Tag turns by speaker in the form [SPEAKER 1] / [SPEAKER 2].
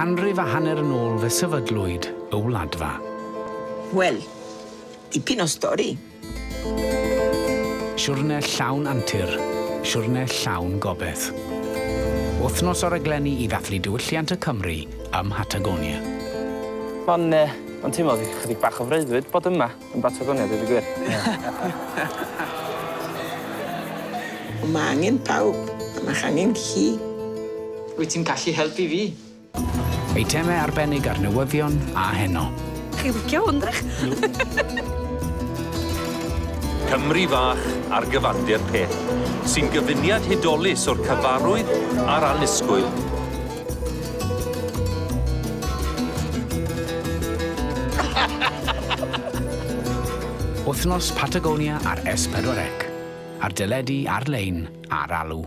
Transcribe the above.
[SPEAKER 1] Canrif a hanner yn ôl fe sefydlwyd y Wladfa.
[SPEAKER 2] Wel, dipyn o stori.
[SPEAKER 1] Siwrne llawn antur, siwrne llawn gobeth. Wythnos o raglenni i ddathlu diwylliant y Cymry ym Mhatagonia.
[SPEAKER 3] Mae'n uh, ma teimlo chydig bach o freuddwyd bod yma yn Batagonia, dweud y gwir.
[SPEAKER 2] Mae angen pawb, a mae angen chi.
[SPEAKER 4] Wyt ti'n gallu helpu fi?
[SPEAKER 1] Eitemau arbennig ar newyddion a heno.
[SPEAKER 5] Chi'n licio hwn, drych?
[SPEAKER 6] Cymru fach ar gyfandir pell, sy'n gyfuniad hudolus o'r cyfarwydd a'r annisgwyl.
[SPEAKER 1] Wythnos Patagonia ar S4C. Ar deledu, ar-lein, ar alw.